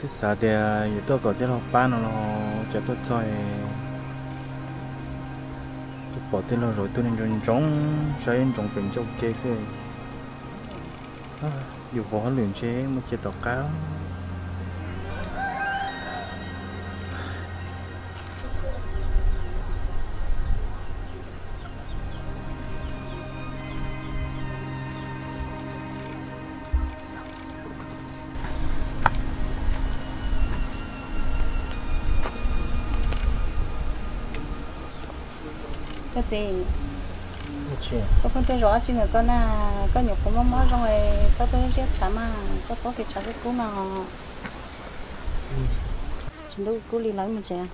Xav tias yuav tuaj kom tij laug pab no los cas tuaj txog es pom tij laug zaum ib tug neeg ntsoov ntsoov, saib ntsoov pem ncauj ke xwb. Yus vauv hauj lwm ntshe muaj cia tom qab. Koj txiv, koj pheej tuaj zaum dab tsi ntawm koj na? Koj nyuam qhuav mob mob zoo es txhob tuaj siab tshav mas, koj paub kev tshav kub kub no. Tsis ntub kub li lawm me tsev.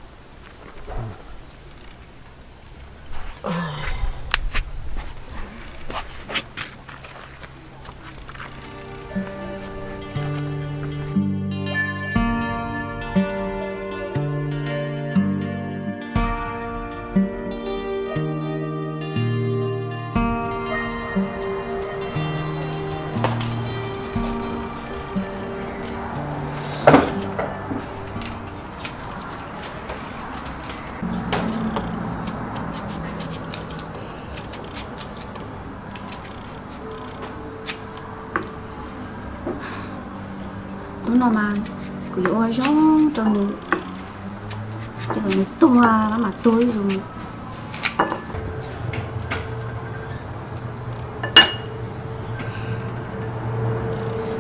Hnub no mas kuv yuav ua zoo rau nws, ces kom nws tuag los mas tuag ib zaug.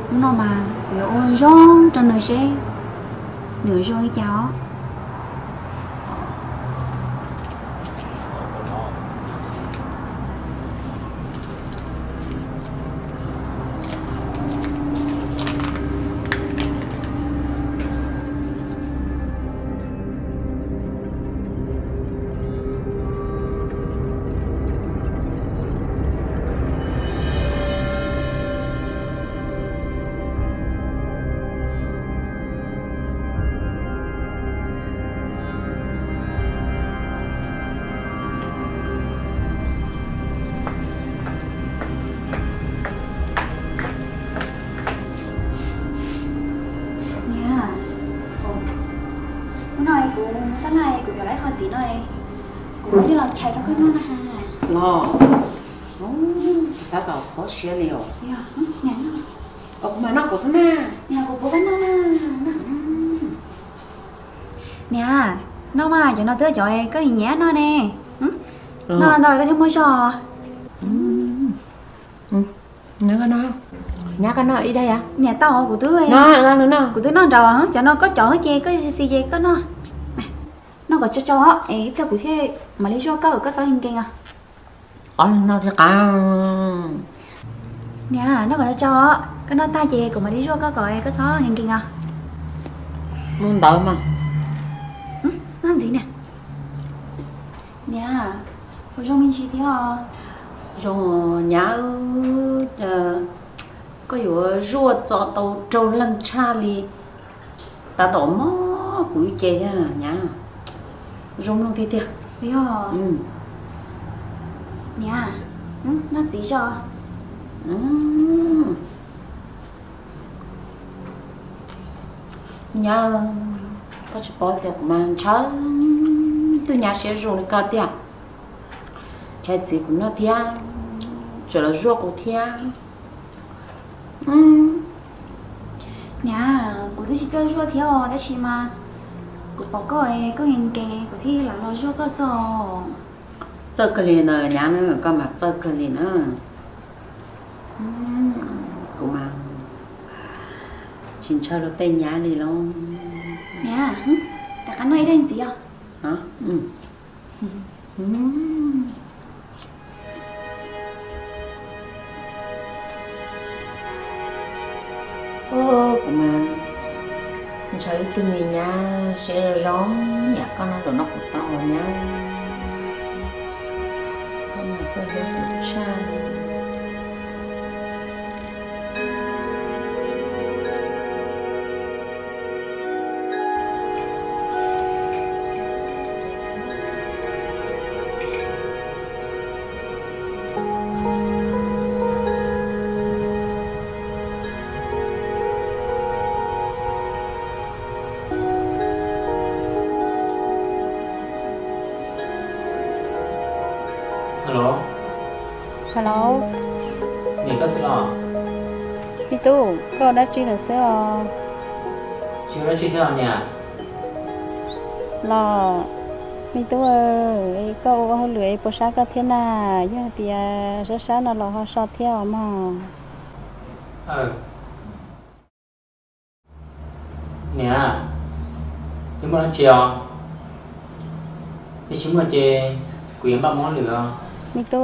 Hnub no mas kuv yuav ua zoo rau nws seb nws yuav zoo li cas os. Niam, hnub no kuv tab laj kuv yuav lawv qhov ntxiv no, kuv muab coj los chais rau koj noj na. Los, tab tom kho siab li os. Niam, kuv mas noj kuv xwb na. Niam, kuv puas koj noj na. Niam, noj mas, cov no twb cov koj nyiam noj ne. Noj ntau koj thiaj muaj zog. Nyab koj noj ib daim. Niam, tau, kuv twb, kuv twb noj nraud, cov no koj cov ces koj xis ces koj noj. Noj kom tsau tsau os, es ib pliag kuv thiaj mam li zuaj koj, koj txhob nkees os. Qhov no thiaj qab. Niam, noj kom tsau tsau os, koj noj tag ces kuv mam li zuaj koj kom koj txhob nkees nkees os. Noj ntawd mas. Noj ntxiv niam. Niam, ua zoo me ntsis thiab os. Zoo nyab, koj yuav zuaj txo tau raug leej tshaj li. Tab tom mob kuv ib ce thiab nyab. Zoo mloog tiag tiag. Yog. Niam, noj txiv zog. Nyab, koj tsis paub tias kuv mas ntshaw tus nyab siab zoo li koj tiag. Ntshai txiv kuv noj thiab, tseem los zuaj kuv thiab. Niam, kuv twb tsis txawj zuaj thiab os, tab sis mas kuv pom koj, koj nkees nkees kuv thiaj lam los zuaj koj xwb os. Txawj kawg li ntawd nyab, koj mas txawj kawg li na. Kuv mas tsis ntshaw rau tej nyab li lauj. Niam, rov qab noj ib daim ntxiv os. Kuv mas ntshaw ib tug me nyab siab zoo zoo yam koj no, zaum no kuv tau nyab, koj mas txawj hlub kuv tshaj. Hello. Hello. Niam, koj xwb los? Me tub, koj ua dab tsi lawm xwb os? Tsis ua dab tsi thiab niam. Los, me tub, koj ua hauj lwm es puas sab koj thiab na? Yog hais tias sab sab no los ho so thiab os mog. Niam, tsis muaj dab tsi os. Yog tsis muaj ces kuv yuav npaj mus hauj lwm os. Me tub,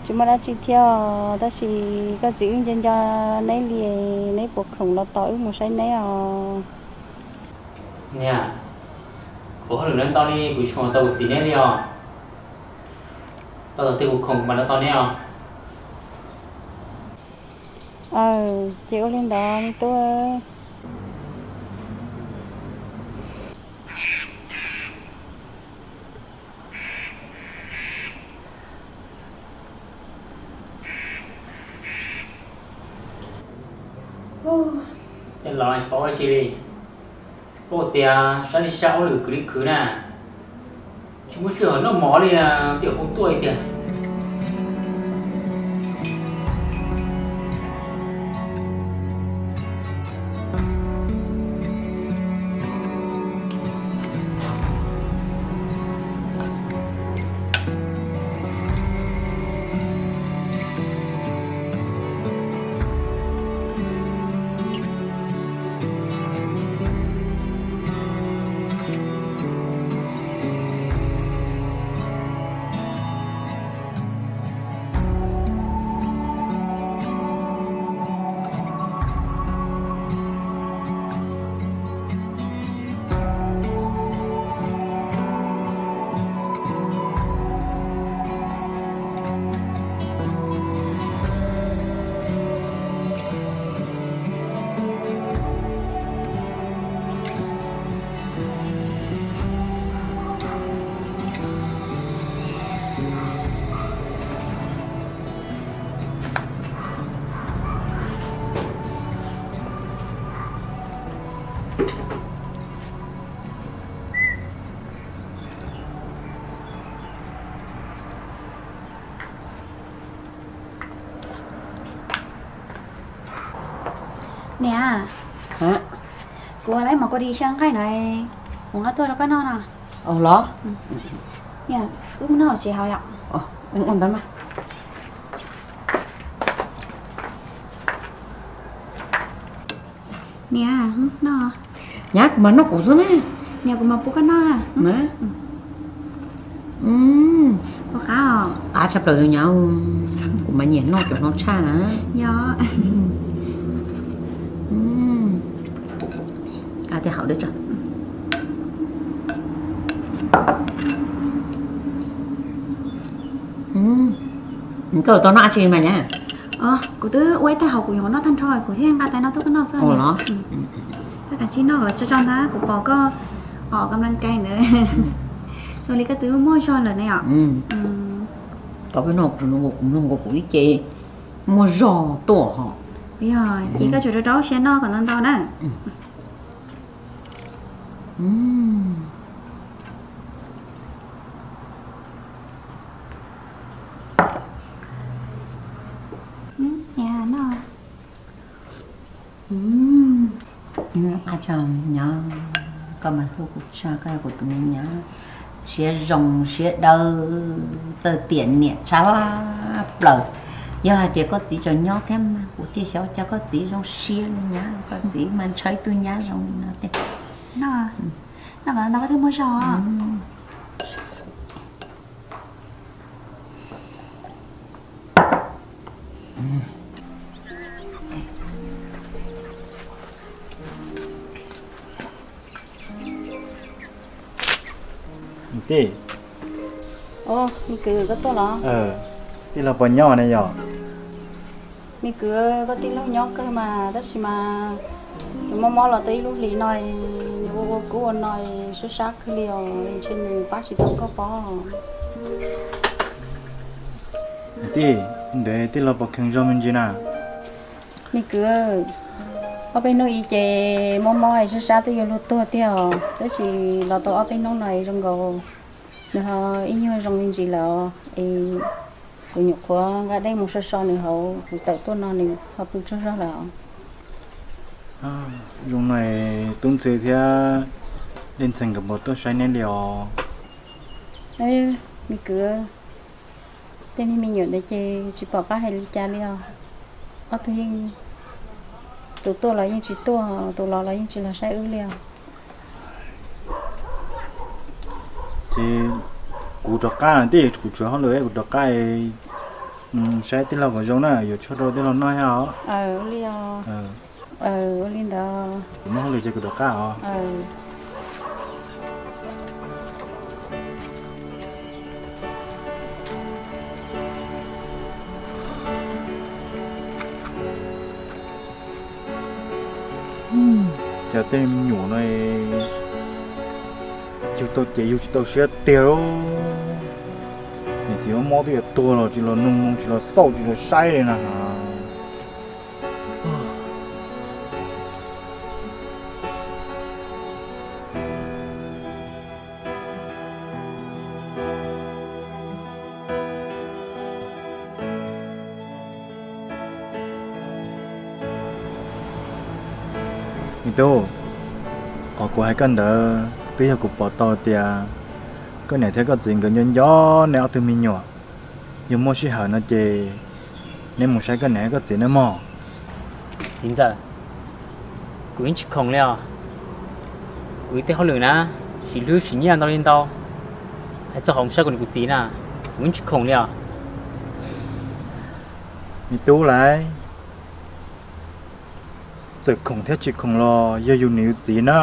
tsis muaj dab tsi thiab os, tab sis koj txiv wb nco nco neb li, neb puas khoom los tos wb mus saib neb os? Niam, kuv hauj lwm no ntau li kuv tsis khoom los tos kuv txiv neb li os. Tos thaum twg kuv khoom kuv mam los tos neb os. Aw, ces ua li ntawd me tub. Tej laus tsis paub dab tsi li. Paub tias sab li sab, hauj lwm khwv li khwv na, tsis muaj sij hawm noj mov li, peb hu tuaj tiag. Niam, kuv ua lawv mov kua dis xyaw nqaij no, kuv nqa tuaj rau koj noj no. Los, wb mus noj hauv tsev hauv yom. Ua ntawd mas. Niam, noj. Nyab, kuv mas noj kuv xwb na. Niam, kuv mas pub koj noj. Ua qab os. Qab tshaj plaws li nyab, kuv mas nyiam noj cov no tshaj na. Yog. Qab thiab haum dab tso. Koj tau noj dab tsi mas nyab? Kuv twb ua ib tag hauv kuv yuav noj tag nrho kuv thiaj nqa tais no tuaj koj noj xwb. Los, koj kav tsij noj tso tso ntag, kuv pom koj os ka mlaj kai ntawd. Zoo li koj twb muaj zog lawm ne os. Tau peb noj kuv mloog nkaus kuv ib ce muaj zog tuaj ho. Yog ces koj tsum rau rau siab noj kom ntau ntau na. Nyab, koj mas hlub kuv tshaj, koj yog kuv tus me nyab siab zoo siab dawb, txawj tiam niam tshaj plaws. Yog hais tias koj txiv tseem nyob thiab mas kuv thiaj xyov cas koj txiv zoo siab li nyab, koj txiv mas ntshaw ib tug nyab zoo li no tiag. Noj, noj kom ntau koj thiaj muaj zog. Tij. Me kwv, koj tuaj los? Tij laug puas nyob ne yom? Me kwv, koj tij laug nyob kawg mas, tab sis mas tus mob mob los tau ib lub hlis no, nws ua ua kub ua no, sab sab kawg li os, ntshe nws pab tsis tau koj pob. Tij, ntawd tij laug puas kheev zoo me ntsis na? Me kwv, ob peb hnub ib ces mob mob es sab sab twb yuav luag tuag tiag os, tab sis los tau ob peb hnub no es zoo nkaus Nws ho ib nyuag zoo me ntsis lawm es kuv nyuam qhuav nqa dej mus so so nws hauv kuv tawm tuaj no nws ho pw tsaug zog lawm. Zoo no tub ntxhw thiab dej ntxhee nkawd puas tuaj saib neb li os? Me kwv, tej niag me nyuam ntawd ces tsis pom qab hais li cas li os. Ob tug yeej, tus tuaj los yeej tsis tuaj, tus los los yeej tsis los saib wb li os. Ces kuv rov qab, kuv tshuav hauj lwm kuv rov qab saib tij laug kom zoo na, yuav tshuaj rau tij laug noj thiab os. Ua li ntawd. Kuv muaj hauj lwm ces kuv rov qab os. Cas tej me nyuam no yug tau ces yug tsis tau siab tiag. Niam txiv mob mob twb yuav tuag los tsis los nug, tsis los xauj, tsis los saib li na. Me tub, qhov kuv hais koj ntawd twb yog kuv pom tau tias koj niam thiab koj txiv nkawd nco nco neb ob tug me nyuam. Yog muaj sij hawm no ces neb mus saib koj niam koj txiv nawb mog. Txiv ntxawm, kuv yeej tsis khoom li os. Kuv ib tej hauj lwm na, sim hlwb sim nyiaj ntau li ntau, hais txog qhov mus saib kuv niam kuv txiv na, kuv yeej tsis khoom li os. Me tub lauj, txawm khoom thiab tsis khoom los yog yus niam yus txiv na.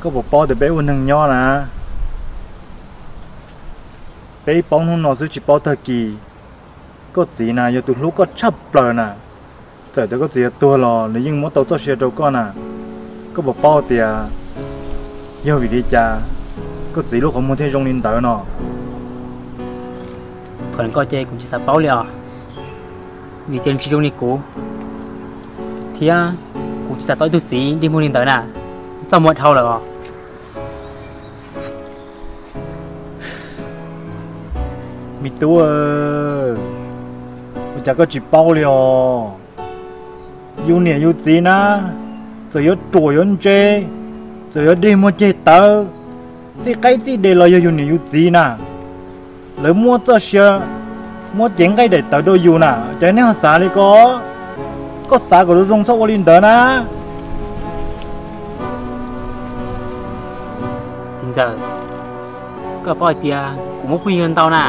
Koj puas paub tias peb ua neeg nyob na, peb paub hnub no xwb tsis paub tag kis. Koj txiv na yog tus hlub koj tshaj plaws na. Txawm tias koj txiv yuav tuag los nws yeej muab tau txoj sia rau koj na. Koj puas paub tias yog vim li cas koj txiv lub qhov muag thiaj zoo li ntawd no? Qhov ntawd ces kuv tsis xav paub li os, vim tias nws tsis zoo li kuv, thiab kuv tsis xav tau ib tug txiv dig muag li ntawd na, txaj muag dhau lawm os. Me tub, ua cas koj tsis paub li os? Yus niam yus txiv na, txawm yuav ruam yuav ntse, txawm yuav dig muag ceg tawv, txij qaib txij de los yog yus niam yus txiv na. Lawv muab txoj sia, muab cev nqaij daim tawv rau yus na, cas neb ho xav li ko? Koj xav kom zoo zoo txhob ua li ntawd na. Txiv ntxawm, koj paub hais tias kuv muaj phooj ywg ntau na,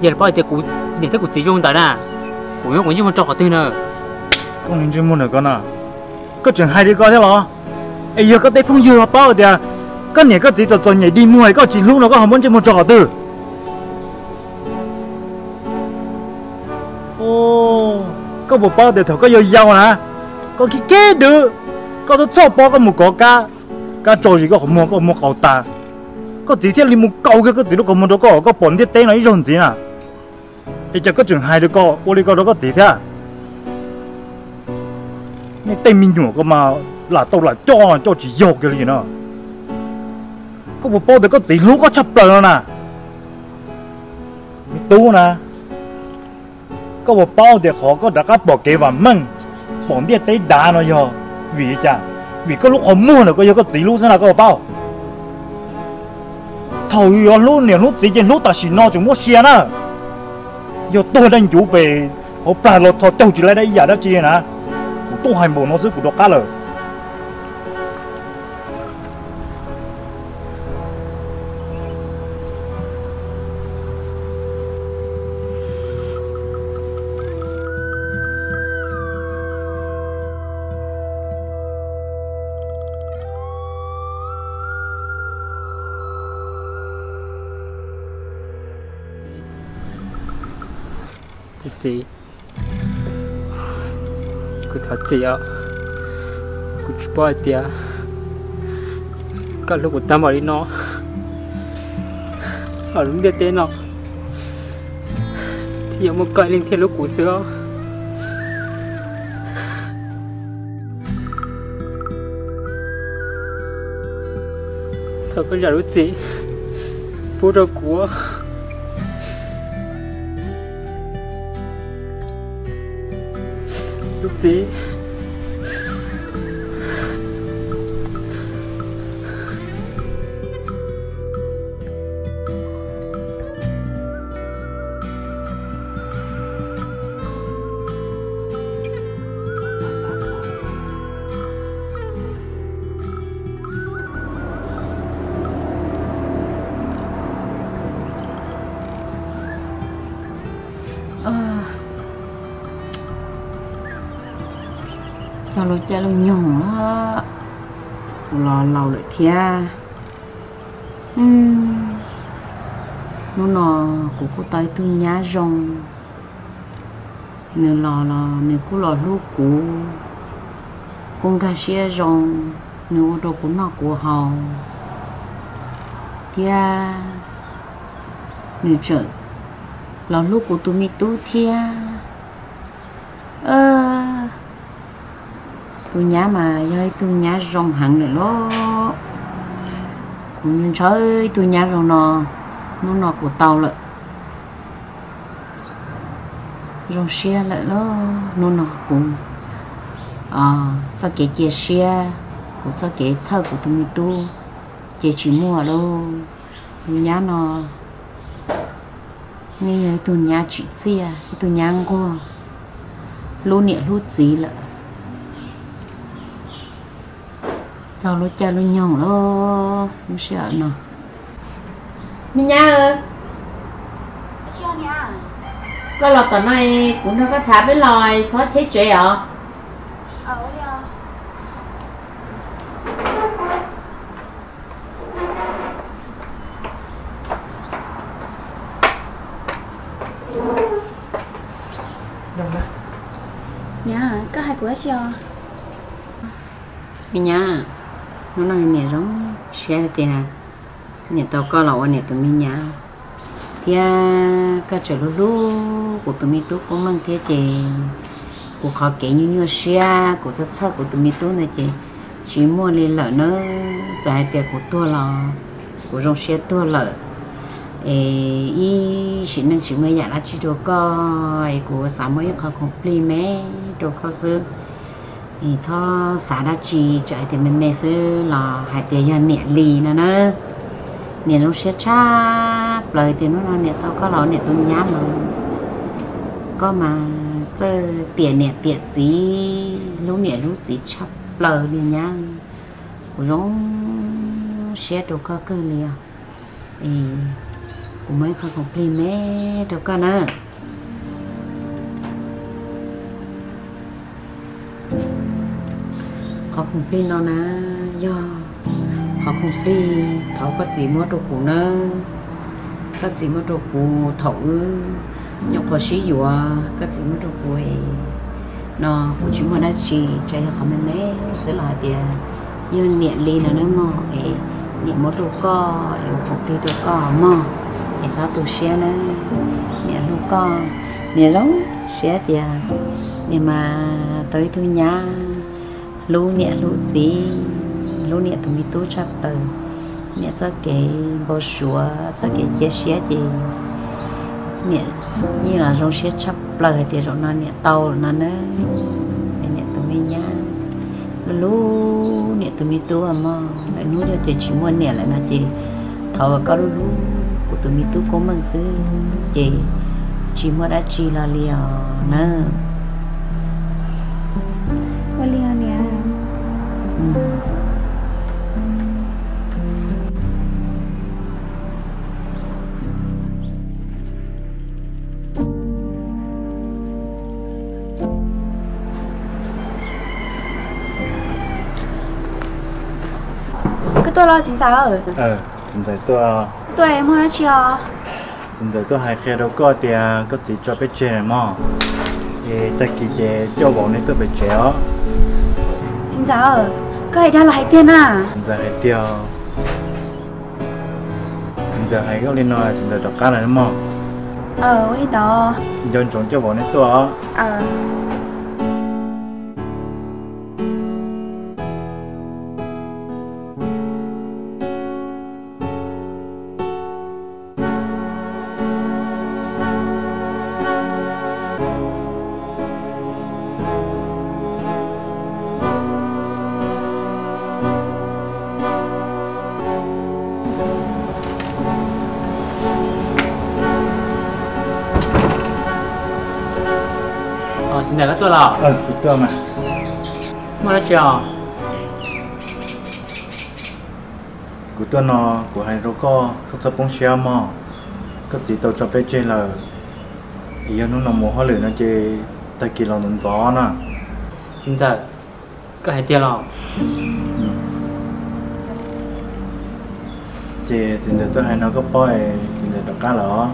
yog paub hais tias kuv niam thiab kuv txiv zoo ntawd na, kuv yuav muab kuv ntsej muag rau qhov twg na? Koj niag ntsej muag ntawm ko na, koj tseem hais li ko thiab los? Es yog koj tej phooj ywg ho paub tias koj niam koj txiv txom txom nyem dig muag es koj tsis hlub no koj ho muab ntsej muag rau qhov twg? Koj puas paub tias thaum koj yau yau na, koj khib khib dwb, koj txhob txhob pob koj mus kov kab, kab tso zis koj qhov muag, koj muag qaug tas. Koj txiv thiaj li mus kaus kiag koj txiv lub qhov muag rau koj, koj pom ntiaj teb no ib zaug ntxiv na. Es cas koj tseem hais li ko, ua li ko rau koj txiv thiab? Nej tej me nyuam ko mas lam tau lam coj, coj tsis yog kiag li na. Koj puas paub tias koj txiv hlub koj tshaj plaws no na? Me tub na, koj puas paub tias qhov koj rov qab pom kev vam meej, pom ntiaj teb dav no yog vim li cas? Vim koj lub qhov muag ntawm ko yog koj txiv lub xwb na, koj puas paub? Thaum yus yuav hlub niam hlub txiv ces hlub tam sim no tseem muab sia na. Yog tuag daj ncuv pem hauv plag los txhos caug tsis laib dab ib yam dab tsi li na. Kuv tuaj hais npaum no xwb kuv rov qab lawm. Kuv txiv, kuv thov txim os. Kuv tsis paub hais tias koj hlub kuv tag npaum li no, hauv lub ntiaj teb no thiaj yuav muaj koj ib leeg thiaj hlub kuv xwb os. Thov koj zam lub txim, Hu rau kuv, lub txiv. Txog lub caij lub nyoog, kuv los laus lawm thiab. Hnub no kuv kuj tau ib tug nyab zoo, nws los los nws kuj los hlub kuv, kuj nkag siab zoo, nws ua rau kuv noj kuv haus, thiab nws tseem los hlub kuv tus me tub thiab. Tus nyab mas yog ib tug nyab zoo heev lawm lauj. Kuv ntshaw ib tug nyab zoo no, hnub no kuv tau lawm. Zoo siab lawm lauj, hnub no kuv txoj kev cia siab, kuv txoj kev txhawj kuv tus me tub ces tsis muaj lauj. Tus nyab no yeej yog ib tug nyab tsim txiaj, ib tug nyab nquag, hlub niam hlub txiv lawm. Txog lub caij lub nyoog lawm, lub sij hawm no. Me nyab, koj los tom no, kuv nrog koj tham peb los, txhob cheb tsev os. Niam, koj hais kuv dab tsi os? Me nyab, hnub no niam zoo siab tias niam tau koj los ua niam tus me nyab, thiab koj tseem hlub hlub kuv tus me tub Koob Meej thiab ces kuv qhov kev nyuaj nyuaj siab, kuv txhawj txhawj kuv tus me tub no ces tsis muaj li lawm nawb. Txawm hais tias kuv tuag los kuv zoo siab tuag lawm, es ib sim neej tsis muaj yam dab tsi rau koj, es kuv xav muaj ib qho khoom plig me rau koj xwb. Es txhob xav dab tsi, txawm hais tias me me xwb los hais tias yog niam li no na. Niam zoo siab tshaj plaws tias hnub no niam tau koj los niam tus nyab mas, koj mas txawj tiam niam tiam txiv, hlub niam hlub txiv tshaj plaws li nyab. Kuv zoo siab rau koj kawg li os. Es kuv muaj ib qho khoom plig me rau koj na. Qhov khoom plig no na, yog qhov khoom plig thaum koj txiv muab rau kuv nawb. Koj txiv muab rau kuv thaum wb nyuam qhuav sib yuav, koj txiv muab rau kuv no. Kuv tsis muaj dab tsi, tsam yog qhov me me xwb los hais tias yog niam li no nawb mog, es niam muab rau koj es ua khoom plig rau koj mog, es txhob tu siab nawb. Niam hlub koj, niam zoo siab tias niam mas tau ib tug nyab hlub niam hlub txiv, hlub niam tus me tub tshaj plaws. Niam txoj kev npau suav, txoj kev cia siab ces niam yeej los zoo siab tshaj plaws hais tias zaum no niam tau lawm no na. Niam tus me nyab hlub hlub niam tus me tub mog, lwm hnub yog ces tsis muaj niam lawm no ces thov kom koj hlub hlub kuv tus me tub Koob Meej xwb ces tsis muaj dab tsi los li os na. Ua li os niam. Koj tuaj los txiv ntxawm? Txiv ntxawm tuaj. Tuaj muaj dab tsi os? Txiv ntxawm tuaj hais qhia rau koj tias koj txiv tso peb tseg lawm mog, es tag kis ces coj vauv nej tuaj pem tsev os. Txiv ntxawm, koj hais dag los hais tiag na? Txiv ntxawm hais tiag. Txiv ntxawm hais koj li no, txiv ntxawm rov qab lawm mog. Ua li ntawd. Nco ntsoov coj vauv nej tuaj os. Tuaj los? Kuv tuaj mas. Muaj dab tsi os? Kuv tuaj no kuv hais rau koj, koj txhob poob siab mog. Koj txiv tau tso peb tseg lawm, es yog hnub no mus hauj lwm no ces tag kis los ntxov ntxov na. Txiv ntxawm, koj hais tiag los? Ces txiv ntxawm tuaj hais no koj paub es txiv ntxawm rov qab lawm os.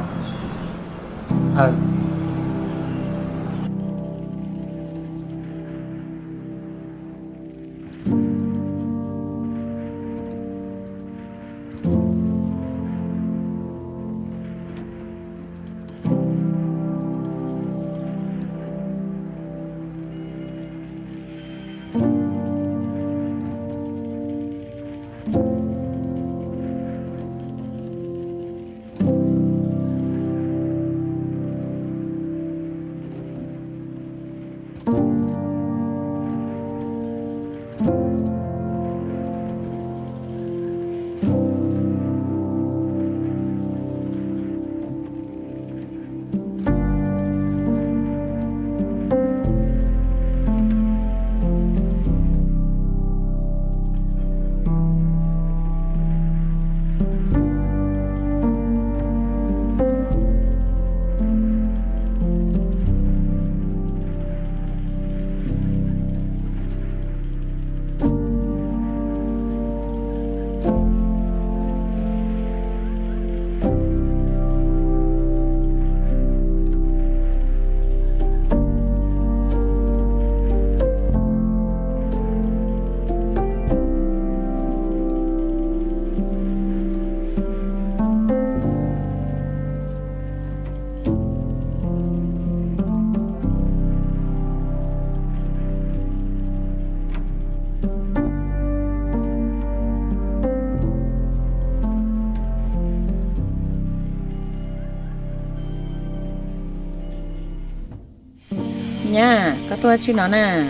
Nyab, koj tuaj tsi no na?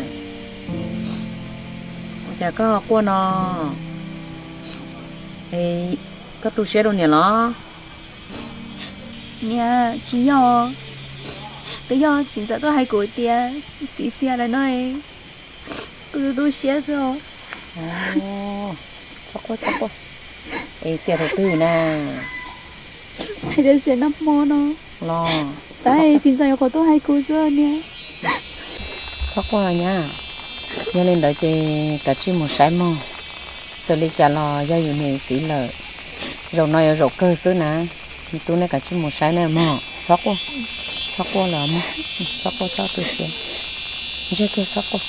Ua cas koj quaj no? Koj tu siab rau niam los? Niam, tsis yog. Twb yog txiv ntxawm tuaj hais kuv tias txiv xiam lawm no, kuv tu tu siab xwb. Txhob quaj, txhob quaj. Es xiam thaum twg na? Hais tias xiam nag hmo no los. Tab txiv ntxawm nyuam qhuav tuaj hais kuv xwb niam. Txhob quaj nyab. Yog li ntawd ces kav tsij mus saib mog. Txawm li cas los yog yus niam yus txiv lawm. Zaum no yuav zaum kawg xwb na. Me tub, nej kav tsij mus saib nej mog. Txhob quaj, txhob quaj los mog. Txhob quaj, txhob tu siab. Ntsiag kiag, txhob quaj.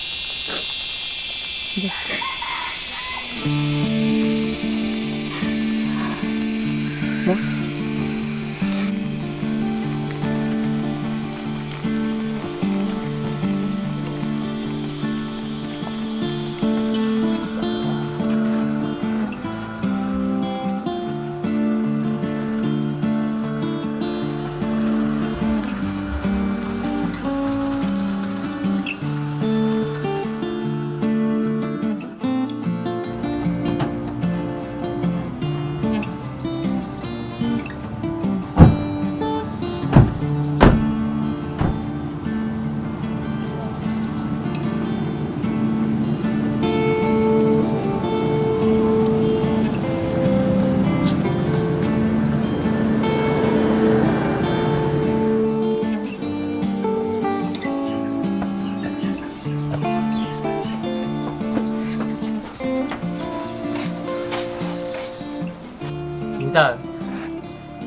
Txiv ntxawm,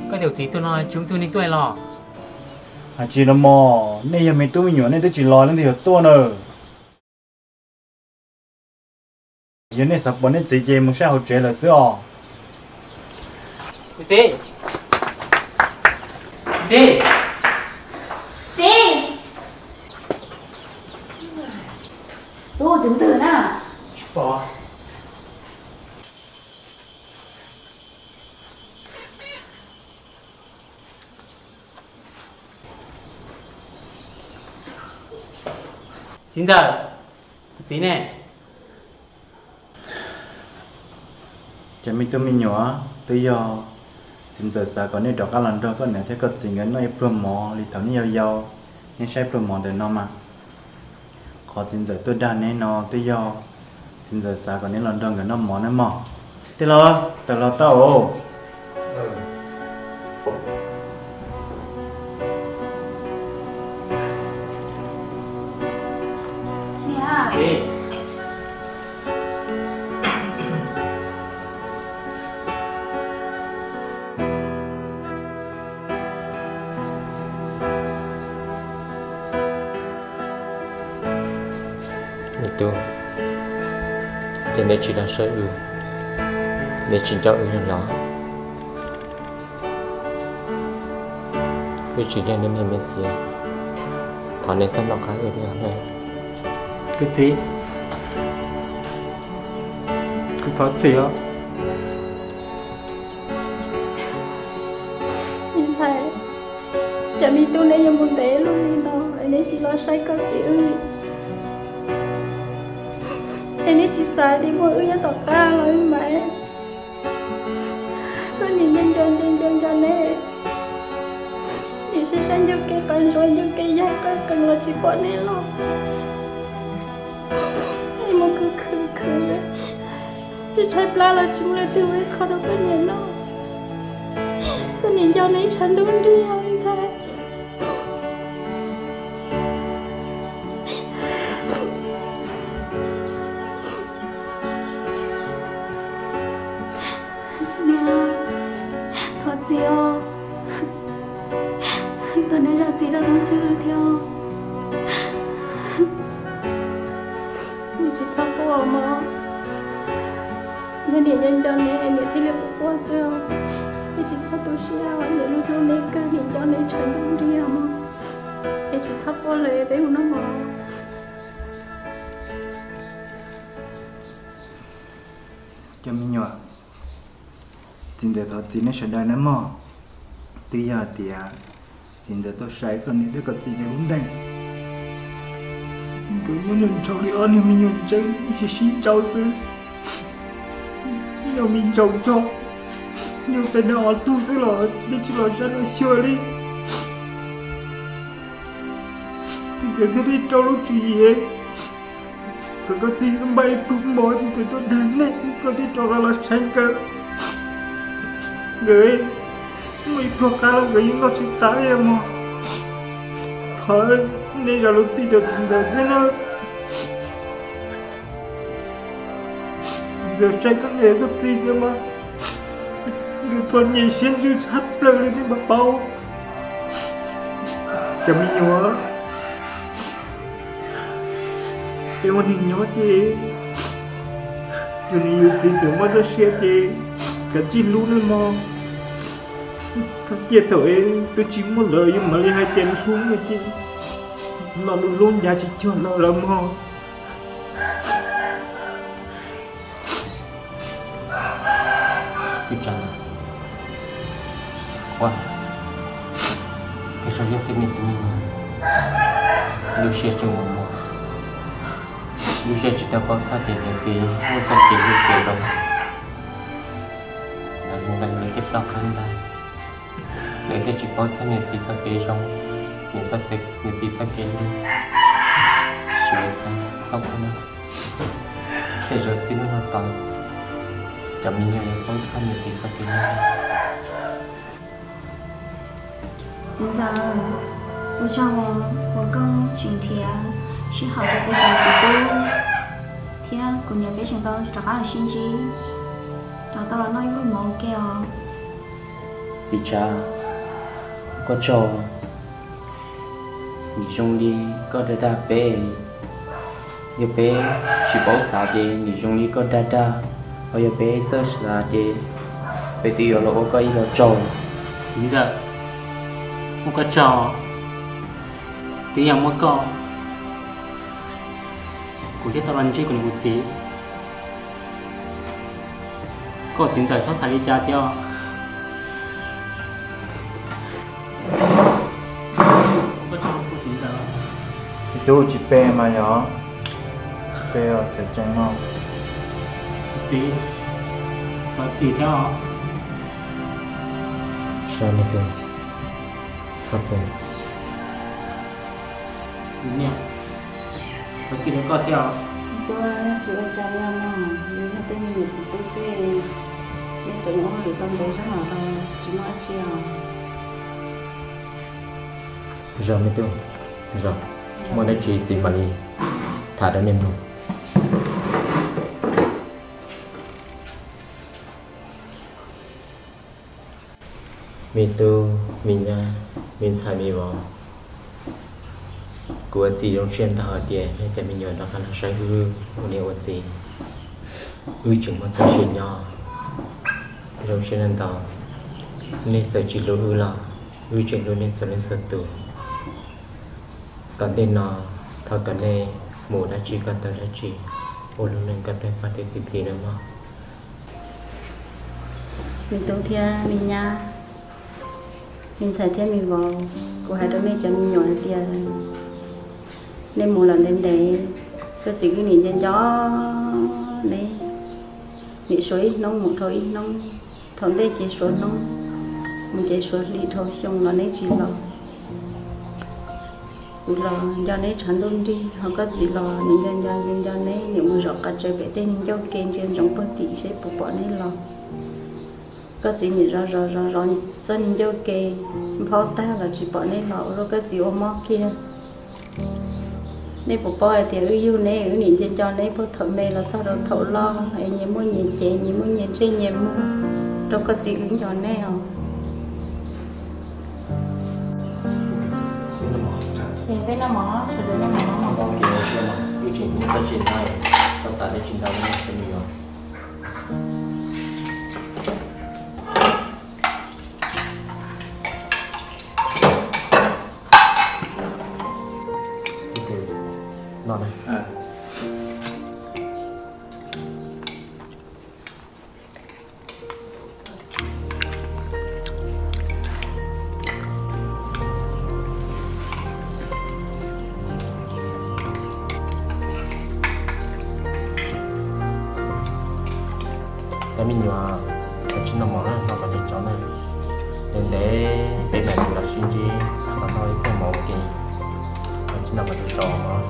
koj tus txiv tuaj no tsis tug neeg tuaj los? Hais tsis los mog, nej yog me tub me nyuam nej twb tsis los leej twg yuav tuaj na. Yog nej xav pom nej txiv ces mus saib hauv tsev lawm xwb os. Txiv, txiv, txiv. Tub, txiv mus twg na? Tsis pom. Txiv ntxawm, txiv ne? Cov me tub me nyuam, twb yog txiv ntxawm xav kom nej rov qab los nrog koj niam thiab koj txiv nkawd noj ib pluag mov li thaum nej yau yau. Nej saib pluag mov ntawm no mas. Qhov txiv ntxawm tuaj dag neb no twb yog txiv ntxawm xav kom neb los nrog nkawd noj mov nawb mog. Tij laug, tawm los tau os. Me tub, ces neb tsis los saib wb, neb tsis nco wb los? Wb tsis yog neb niam neb txiv, thov neb txhob noj qab wb thiab. Kuv txiv, kuv thov txim os. Me ntxhais, cas me tub neb yuav mus ntev luaj li no es neb tsis los saib koj txiv wb li? Es neb tsis xav tias muaj wb nyob tom qab los mas? Koj niam nco nco nco nco nco neb, niam saib saib ncauj kev qab ntsuav ncauj kev yaig qab qees los tsis pom neb los. Es mus khwv khwv khwv, twb tshaib plab los tsis muaj leej twg ua ib qho rau koj niam noj. Koj niam nco neb tshav ntuj nrig os me ntxhais. Niam, thov txim os. Thov neb zam txim rau tus ntxhais thiab. Neb tsis txhob quaj mog. Yog niam nco nco neb, niam thiaj li quaj quaj xwb. Neb tsis txhob tu siab, niam hlub hlub neb kawg, niam nco neb tshav ntuj nrig mog. Es tsis txhob quaj lawm, peb mus noj mov. Cov me nyuam, txiv ntxawm thov txim nej sawv daws nawb mog. Twb yog tias txiv ntxawm tuaj saib koj niam thiab koj txiv nkawd lub neej, nkawd nyob nrog ntshaus li ob niag me nyuam ntseeg sib sib ntsau xwb. Yog me ntsaum tso, yog tej neeg ob tug xwb los yeej tsis los saib los xyuas li. Txiv ntxawm thiaj li rau lub tswv yim kom koj txiv npaj ib pluag mov, txiv ntxawm tuaj dag nej, koj thiaj rov qab los saib nkawd. Nkawd muaj ib pluag qab los nkawd yeej noj tsis qab li mog. Thov nej zam lub txim rau txiv ntxawm thiab nawb. Txiv ntxawm saib koj niam koj txiv nkawd mas nkawd txom nyem siab ntsws tshaj plaws li nej mam paub. Cov me nyuam, peb ua neeg nyob ces yus niam yus txiv txawm muaj txoj sia ces kav tsij hlub nawb mog. Txog kiag thaum es twb tsis muaj lawm yus mam li hais tias hlub no ces lo lus hlub ncav tsis cuag lawm mog. Kuv tsa, ua, tej zaum yog tej me tub me nyuam lub siab tseem mus mus, lub siab tsis tau paub txog tias niam txiv muaj txoj kev hlub kev zoo. Lawv mus lawm lawv thiaj ploj qab ntag. Lawv thiaj tsis paub txog niam txiv txoj kev zoo, niam txiv txoj kev hlub. Tsis ua cas, txhob quaj na. Tej zaum txij hnub no tod, cov me nyuam yuav paub txog niam txiv txoj kev hlub. Txiv ntxawm, ua tsaug uas koj tseem nrhiav sij hawm rau peb cov txiv tub thiab kuv niam peb tseem tau rov qab los sib ntsib, rov tau los noj ib pluag mov ua ke os. Txiv Tshav, koj tsaug. Nim zoo li koj dag dag peb, yog peb tsis paub xav ces nim zoo li koj dag dag, ho yog peb txawj xav ces peb twb yuav los ua koj ib lo tsaug. Txiv ntxawm, ua koj tsaug, twb yog muaj koj kuv thiaj tau los ntsib kuv niam kuv txiv. Koj txiv ntxawm txhob xav li cas thiab. Ua koj tsaug kuv txiv ntxawm. Ib tug tsis pe mas yog tsis pe os, tseem tseem no. Txiv, thov txim thiab os. Sab me tub, txhob pe. Niam, Txij li koj thiab os. Tub, tsis ua cas li no, yog tej me nyuam txiv tub xwb, neb txawm ua hauj lwm tau ntev zog los tsis muaj dab tsi os. Zoo me tub, zoo, muaj dab tsi txiv mam li tham rau nej mloog. Me tub, me nyab, me ntxhais, me vauv, kuv ua txiv zoo siab ntau hais tias nej cov me nyuam rov qab los saib wb ua niam ua txiv, wb tseem muaj txoj sia nyob. Zoo siab ntau, nej txawm tsis hlub wb los wb tseem hlub nej txhua leej txhua tus. Tom ntej no thov kom nej mus dab tsi koj tau dab tsi, ua lub neej kom tau pab thiab txi txiv nawb mog. Me tub thiab me nyab, me ntxhais thiab me vauv, kuv hais rau nej cov me nyuam hais tias nej mus lawm ntev ntev, koj txiv wb nim nco nco neb, nim suav ib hnub mus dhau ib hnub, thaum ntej ces suav hnub, mus ces suav hli dhau xyoo los neb tsis los. Kuv los nco neb tshav ntuj nrig, ho koj txiv los nim nco nco nco neb, nim mus zaum qas tsaws pem tej niag ncauj ke ntsia ntsoov puag tim seb puas pom neb los. Koj txiv nim zov zov zov zov txoj niag ncauj ke nphaub tag los tsis pom neb los, ua rau koj txiv ua mob kiag. Nej puas paub hais tias wb yug neb, wb nim nco nco neb puag thaum me los txog rau thaum loj es nyias muaj nyias cev, nyias muaj nyias ntsej nyias muag, rau koj txiv wb nco neb os. Ces peb noj mov, sawv daws noj mov. Cov me nyuam, koj tsis noj mov na, noj kom tsau na. Ntev ntev peb mam li los sib ntsib, los noj ib pluag mov ua ke, koj tsis noj kom tsau mov.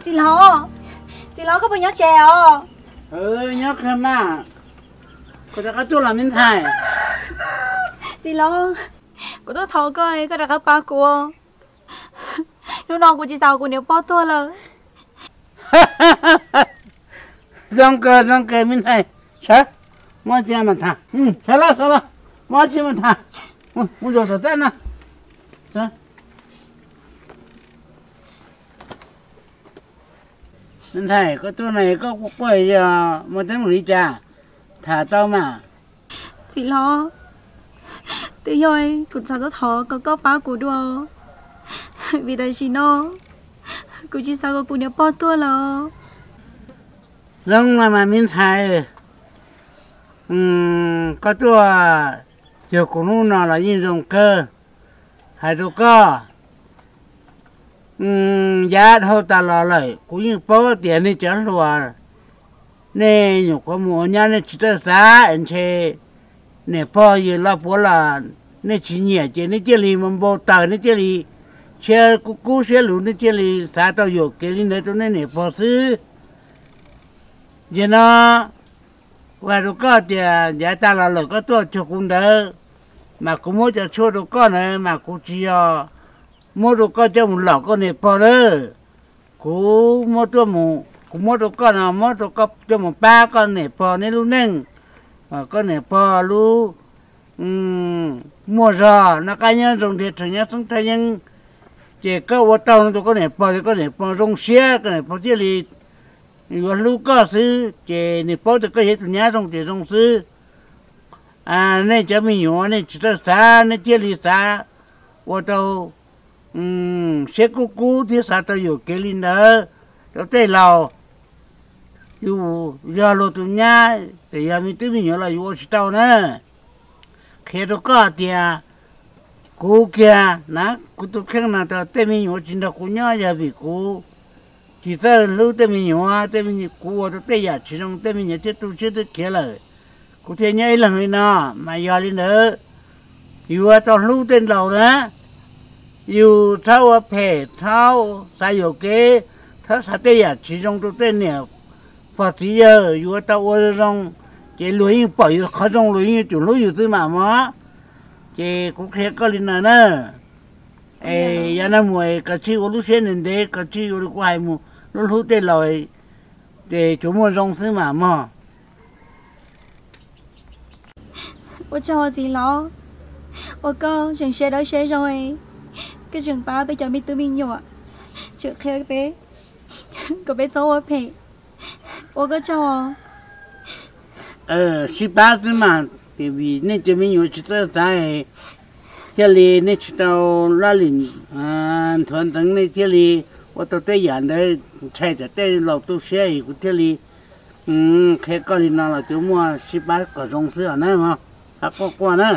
Txiv laus, txiv laus, koj puas nyob tsev os? Nyob kawg mas. Kuv rov qab tuaj los me ntxhais. Txiv laus, kuv tuaj thov koj, koj rov qab pab kuv. Hnub no kuv tsis xav kom kuv niam pog tuag lawm. Zoo kawg, zoo kawg me ntxhais, sawv, muaj tsi mas tham, sawv los, sawv los, muaj tsi mas tham, mus zaum tom teb no. Me ntxhais, koj tuaj no koj quaj quaj yog muaj teeb meem li cas? Tham tau mas. Txiv laus, twb yog kuv xav tuaj thov kom koj pab kuv dua, vim tam sim no kuv tsis xav kom kuv niam pog tuag lawm. Zoo los mas me ntxhais, koj tuaj cuag kuv hnub no los yeej zoo kawg. Hais rau koj, yav dhau tas los lawm kuv yeej paub tias nej cov hluas, nej nyuam qhuav mus ua nyab nej tsis txawj xav es ntshe niam pog yawg los puav los nej tsis nyiam ces nej thiaj li mus npau taws, nej thiaj li siab kub kub siab luv, nej thiaj li xav tau yuam kev li ntawd rau nej niam pog xwb. Ces no kuv hais rau koj tias yav tas los lawm koj tuaj cuag kuv ntawd, mas kuv muab cov tshuaj rau koj ntawd mas kuv tsis yog muab rau koj coj mus lom koj niam pog lawm. Kuv muab tuaj mus, kuv muab rau koj no muab rau koj coj mus pab koj niam pog neb lub neej, koj niam pog lub muaj zog noj qab nyob zoo nrhiav rhees nyob xeeb thaj yeeb. Ces koj ua tau no rau koj niam pog ces koj niam pog zoo siab, koj niam pog thiaj li yuav hlub koj xwb. Ces nws paub tias koj yog ib tug nyab zoo ces zoo xwb. Nej cov me nyuam nej tsis txawj xav, nej thiaj li xav ua rau siab kub kub thiab xav tau yuam kev li ntawd rau tej laus. yus yog luag tus nyab, ces yog me tub me nyuam los yus ua tsis tau na. Qhia rau koj tias kuv kiag na, kuv tus kheej no rau tej me nyuam tsis nrog kuv nyob yog vim kuv tsis txawj hlub tej me nyuam, tej me nyuam kuv ua rau tej yam tsis zoo, tej me nyuam thiaj tu siab thiaj khiav lawm. Kuv thiaj nyob ib leeg li no, mas yog li ntawd yuav tau hlub tej laus na. Yus txhob ua phem, txhob xav yuam kev, txhob xav tej yam tsis zoo rau tej niam pog txiv yawg, yuav tau ua zoo zoo, ces luag yeej pom yus qhov zoo, luag yeej yuav tsum hlub yus xwb mas mog. Ces kuv qhia koj li no na. Es yog no mus es koj tsij ua lub siab ntev ntev, koj tsij ua li kuv hais mus, hlub hlub tej laus, ces tsuas muaj zoo xwb mas mog. Ua tsaug txiv laus, ua koj tseem siab dawb siab zoo, koj tseem pab peb cov me tub me nyuam, tseem qhia peb kom peb txhob ua phem. Ua koj tsaug. Sib pab xwb mas, ces vim nej cov me nyuam tsis txawj xav, thiaj li nej tsis tau laj lim nthuav ntxeev, nej thiaj li ua tau tej yam ntawd, ntshai tsam tej laus tu siab, kuv thiaj li qhia koj li no los tsuas muaj sib pab kom zoo xwb os na. Txhob quaj quaj na,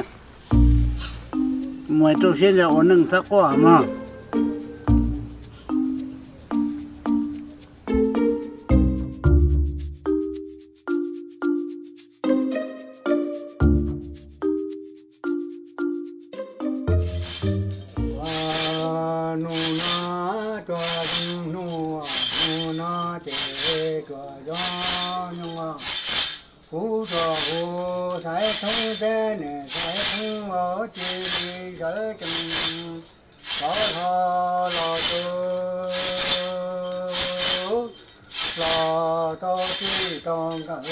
mus rau siab ntso ua neej, txhob quaj mog. Hnub no tsuas zoo, hnub no ces tsuas zoo, kuv tsuas kuv xaiv thoob teb, niam xaiv thoob, ua cia li sawv tsees rov hlo los txog, los tau txij tau nkawm,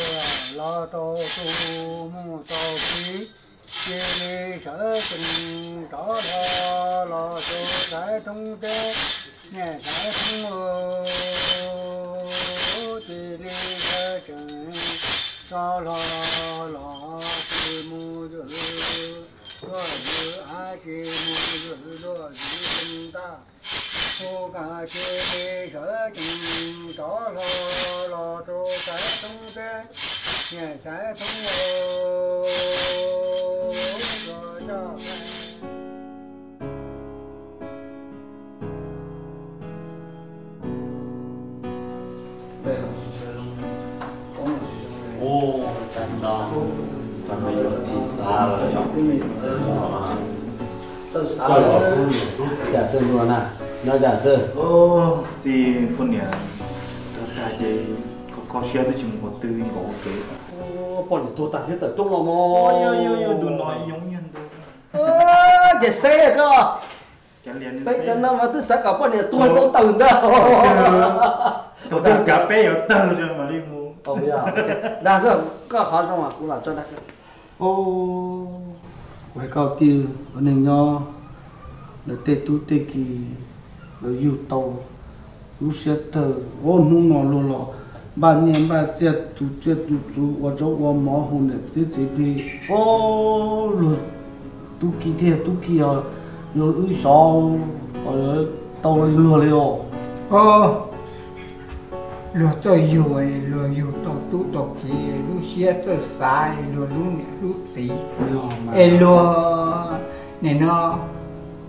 los tau tus mus tau kiv, cia li sawv tsees rov hlo los txog, xaiv thoob teb, niam xaiv thoob, cia li sawv tsees rov hlo los txog, mus zwm luag zwm av, tsis mus zwm luag zwm tag, hu kas cia li sawv tsees rov hlo los rau xaiv thoob teb, niam xaiv thoob, ua Txawj los hlub niam hlub txiv. Cas xwb ntua na, nyob cas xwb? Txiv, poj niam tuag tag ces kho siab twb tsis mus qhov twg nkaus ua ke. Poj niam tuag tag thiab tawm rooj los mog. Ntu no ib yoob yog ntu. Ces seb koj, peb cov no mas twb xav kom poj niam tuag tau tawm ntag. Tuag tag xav peb yuav tawg mam li mus. Dag xwb, koj qhov zoo kuv los tso dag. Kuv hais koj tij, neeg nyob lawv tej tub tej ki, lawv yug tau lub siab tawg. Hnub no luag los npaj nyiaj npaj txiaj, tu tsiaj tu txhuv, ua zaub ua mov hu niam txiv txiv plig. Luag tub ki thiaj tub ki os, luag wb xyov tau li luag li os. Luag txawj yug, luag yug tau tub tau ki, lub siab txawj xav luag lub niam lub txiv, es luag nim no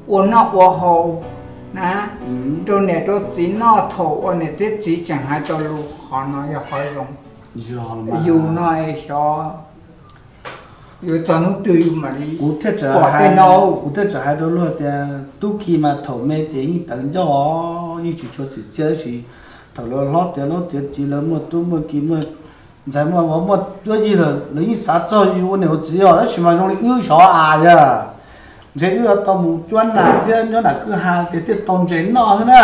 ua noj ua haus na, rau niam rau txiv noj, thaum ua niam thiab txiv tseem hais tau lus, qhov no yog qhov zoo. Yus no es xyov yuav txog hnub twg yus mam li pom tej no. Kuv thiaj txawm hais rau luag tias tub ki mas thaum me ces yeej tawv ncauj os, yeej tsis tshua txim txiaj, tab sis thaum lawv hlob tiav hlob tiav txiv, lawv muaj tub muaj ki muaj ntxhais muaj vauv muaj cuab yig lawm, lawv yeej xav txog yus ua niam ua txiv os, tab sis mas zoo li wb xyov as yog ntshe wb tau mus cuab nas thiab nyob nram kwj ha ces thiaj tau ntses noj xwb na.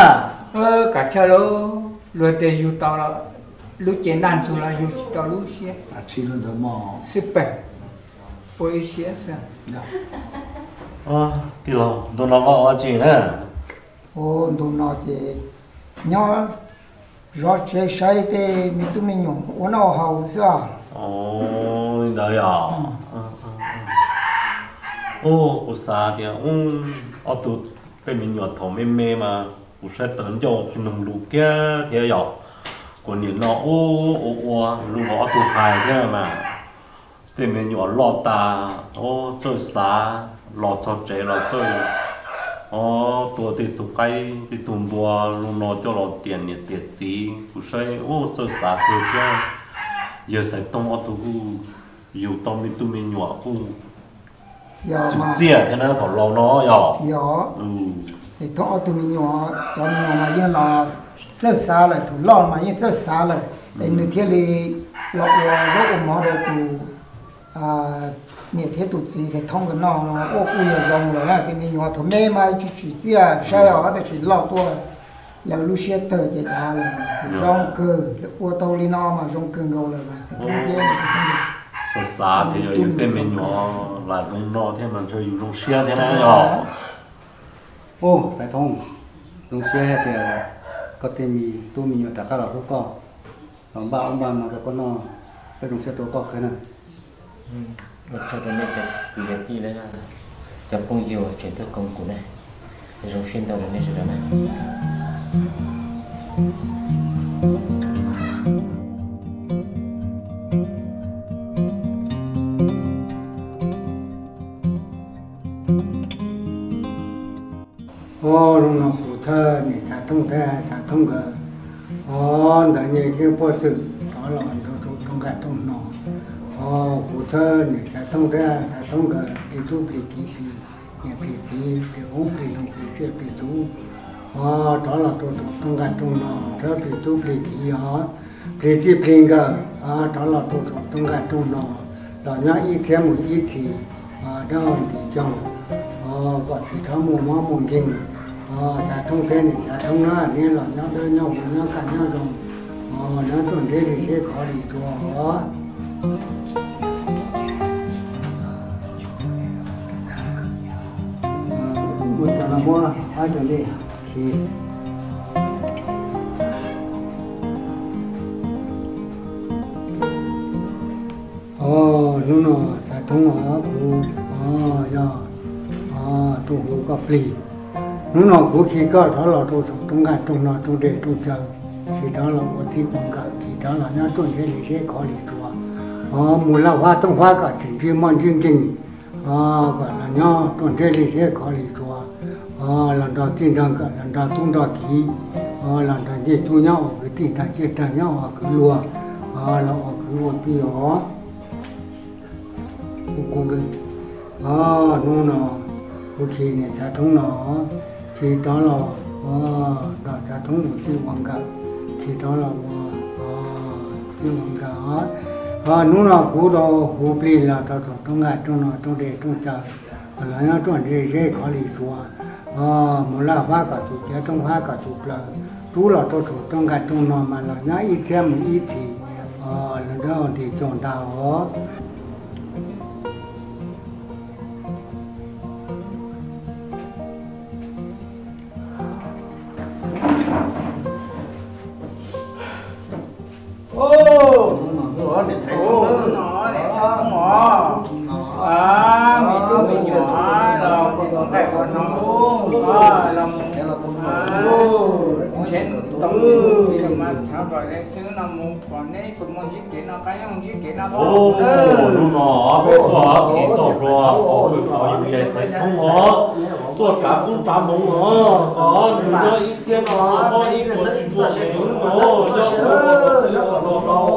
Kav chawj lauj, luag tias yug tau lub cev ntaj ntsug los yug tsis tau lub siab. Xib peem, ua ib siab xwb. Tij laug, ntu no koj ua dab tsi na? Ntu no ces nyob zov tsev saib tej me tub me nyuam ua noj haus xwb. Li ntawd yog. Kuv xav tias ob tug tej me nyuam thaum me me mas kuv saib tawv ncauj tsis noog lus kiag thiab yog. Kuv nim no ua ua ua, lub no ob tug hais thiab mas tej me nyuam loj tas, o, txawj xav, los txog tsev los txawj, o, tua tej tug qaib tej tug npua, lub no coj los tias niam tias txiv, kuv saib, o, txawj xav kawg thiab. Yawg Xaiv Tooj ob tug kuj yug tau me tub me nyuam kuj txawj txiaj thiab na thaum laus no yog. Xaiv Tooj ob tug me nyuam, cov me nyuam mas yeej los txawj xav lawm, thaum loj mas yeej txawj xav lawm, es nws thiaj li los ua zaub ua mov rau tus niam thiab tus txiv Xaiv Tooj nkawd noj no, ua kuj yog zoo lawm. Tej me nyuam thaum me mas tsis tsim txiaj saib os, tab sis loj tuaj lawv lub siab tawg ces dav lawm, zoo kawg, lawv ua tau li no mas zoo kawg nkaus lawm mas Xaiv Tooj thiab. Xav tias yog yus tej me nyuam lam zoo no thiab mas ntshe yus zoo siab thiab na yog. Xaiv Tooj, zoo siab hais tias koj tej me tub me nyuam rov qab los hlub koj, los npaj ub npaj no rau koj noj, peb zoo siab rau koj kawg na. Ua tsaug rau nej cov kwv cov tij, cov phooj ywg tseem tuaj koom kuv na, zoo siab ntau rau nej sawv daws na. O, hnub no kuv txhawb niam Xaiv Tooj thiab Xaiv Tooj nkawd, o, ntawd nyias yeej puag txwm rov los rau rooj nkaj rooj hno. O, kuv txhawb niam Xaiv Tooj thiab Xaiv Tooj nkawd plig tub plig kiv, plig niam plig txiv, plig qoob plig loo, plig tsiaj plig txhu, o, rov los rau rooj nkaj rooj hno, txhawb plig tub plig kiv os, plig txij plig nkawm, o, rov los rau rooj nkaj rooj hno, los nyob ib txhiab mus ib txhis, dawb nti coog, o, kom tsis txhob muaj mob muaj nkeeg. O, Xaiv Tooj thiab niam Xaiv Tooj na, neb los nyob dawb nyob huv nyob kaj nyob zoo, o, nyob tuaj nrhiav li seb khov li tsua os. Mus cov no muab qab cov ntej khi. O, hnub no Xaiv Tooj os, kuv, o, yog, o, tuaj hu koj plig. Hnub no kuv khi koj rov los rau saum rooj nkaj rooj hno rooj dej rooj cawv, khi rov los ua txij ua nkawm, khi rov los nyob tuaj nrhiav li seb khov li tsua. O, mus laj fab tooj fab kom tsis ntsib mob ntsib nkeeg. O, kom los nyob tuaj nrhiav li seb khov li tsua. O, los nrog txij nrog nkawm, los nrog tub nrog kiv. O, los nrog ncej tub nyob ua kwv tij, nrog ncej tub nyob ua kwv luag. O, los ua kwv ua tij os. Kuv, kuv, o, hnub no kuv khi niam Xaiv Tooj no, khi rov los, o, nrog Xaiv Tooj ua txij ua nkawm, khi rov los ua, o, txij ua nkawm os. O, hnub no kuv tau hu plig los rau saum rooj nkaj rooj hno rooj dej rooj cawv, los nyob tuaj nrhiav seb khov li tsua. O, mus laj fab kom tsis ciav, tooj fab kom tsis plaws, rub los rau saum rooj nkaj rooj hno mas los nyob ib txhiab mus ib txhis, o, los dawb nti coog ntag os. Niam Xaiv Tooj, niam Xaiv Tooj os, me tub me nyuam los kuv nqaij qhov no, los mus nrhiav tus tub mas thav kom xwb no mus pom neb tus muaj ntsib kev noj qab nyob ntsib kev noj qab. Hnub no peb tuaj khi txog rau qhov yus yawg Xaiv Tooj os, tuaj tsav koob tsav hmoov os, kom nws nyob ib txhiab no mob ib puas tsis tuag, nws nyob ua nyob ua no rau.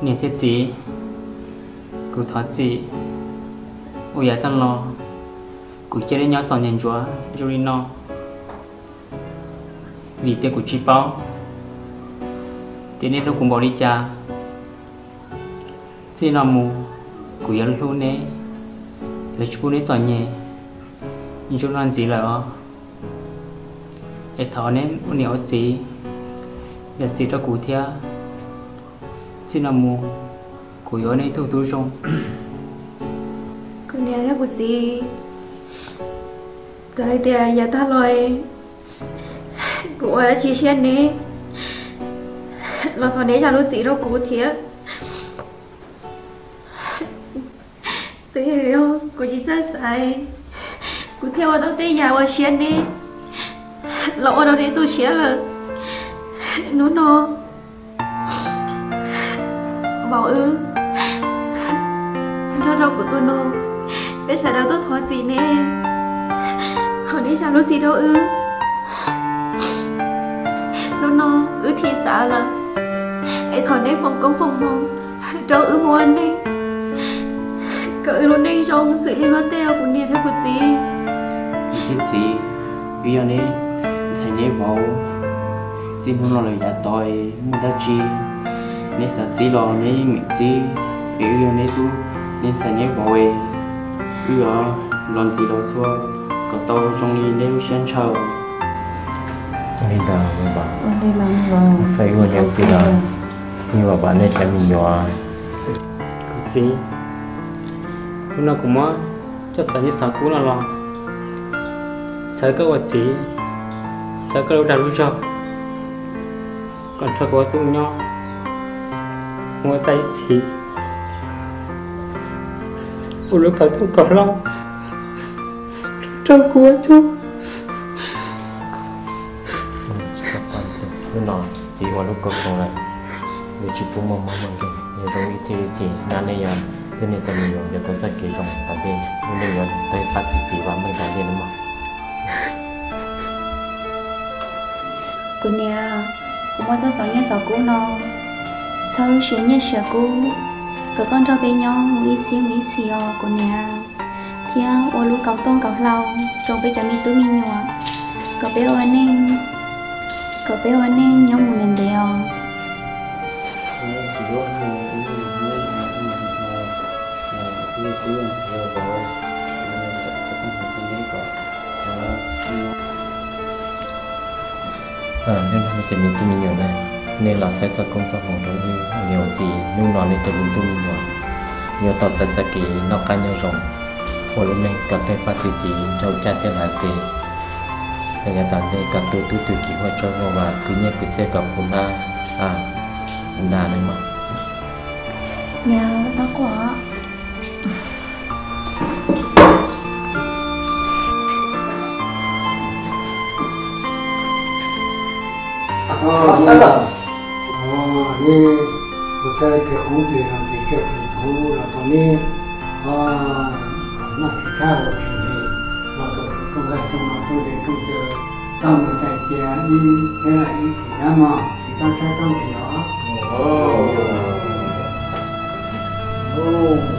Niam thiab txiv, kuv thov txim uas yav tag los kuv cia li nyob txom nyem ntsuav zoo li no, vim tias kuv tsis paub tias nej hlub kuv npaum li cas. Txij no mus kuv yuav hlub neb, yuav tsis pub neb txom nyem zoo no ntxiv lawm os. Es thov neb ua niam ua txiv, yam txiv rau kuv thiab. Txij no mus kuv yuav ua neb ib tug tub zoo. Kuv niam thiab kuv txiv, txawm hais tias yav tag los kuv ua dab tsi siab neb, los thov neb zam lub txim rau kuv thiab. Kuv tsis txawj xaiv, kuv thiaj ua tau tej yam uas siab neb los ua rau neb tu siab lawm. Hnub no vauv wb nrog rau kuv tus nus, peb sawv daws tuaj thov txim neb, thov neb zam lub txim rau wb. Hnub no wb thim xav lawm, es thov neb foom koob foom hmoov rau wb mus ua neej, kom wb lub neej zoo xws li luag tej os kuv niam thiab kuv txiv. Niam thiab txiv, wb yog neb ntxhais neb vauv, txij hnub no lawm yav tod muaj dab tsi neb xav txib los neb yeej meem txib, es wb yog neb tub, neb ntxhais neb vauv, wb yuav los ntxiv los txhua kom tau zoo li neb lub siab ntshaw. Ua li ntawd, txhob ua niam txiv lawm, yeej vam vam nej cov me nyuam. Kuv txiv, hnub no kuv muab coj xov nyiaj xov kub no los txhawb koj ua txiv, txhawb koj lub dag lub zog, kom nrog kuv ua tub nyob mus ua tau ib txhis, ua lub kaum tooj kaum hlau rau kuv ua tub. Hnub no txiv ua lub kauj zoo lawm, yuav tsis pub muaj mob muaj nkeeg, yuav zoo ib txhis ib txhis, nab nej yog, twb nej cov me nyuam yuav tau txoj kev zoo tom ntej, nej yuav tau pab txi txiv vam meej tom ntej no mog. Kuv niam, kuv muab txoj xov nyiaj xov kub no txhawb siav nyiaj siav kub, kom koj nrog peb nyob mus ib txhis mus ib txhis os kuv niam, thiab ua lub kaum tooj kaum hlau rau peb cov me tub me nyuam, kom peb ua neej, kom peb ua neej nyob mus ntev ntev os. Nej cov me tub me nyuam na, nej los txhawb txoj koob txoj hmoov rau wb niam txiv, hnub no nej cov me tub me nyuam yuav tau txais txoj kev noj qab nyob zoo, ua lub neej kom tej pab txi txiv rau caj thiab hlais tes. Yav tom ntej kom tu tub tu kiv huaj tsaub huaj vam, khwv nyiaj khwv txiaj kom puv hlab na mog. Nej ua txhawb kev qhov plig los tes tsaj plig txhuv los rau neb, noj tsis thab los tsis nqhis, los rau tus rooj nqaij rooj no rooj dej rooj cawv, tau mus tais cia ib thiab ib txhis na mog, tsis txhob tshaib txhob nqhis os.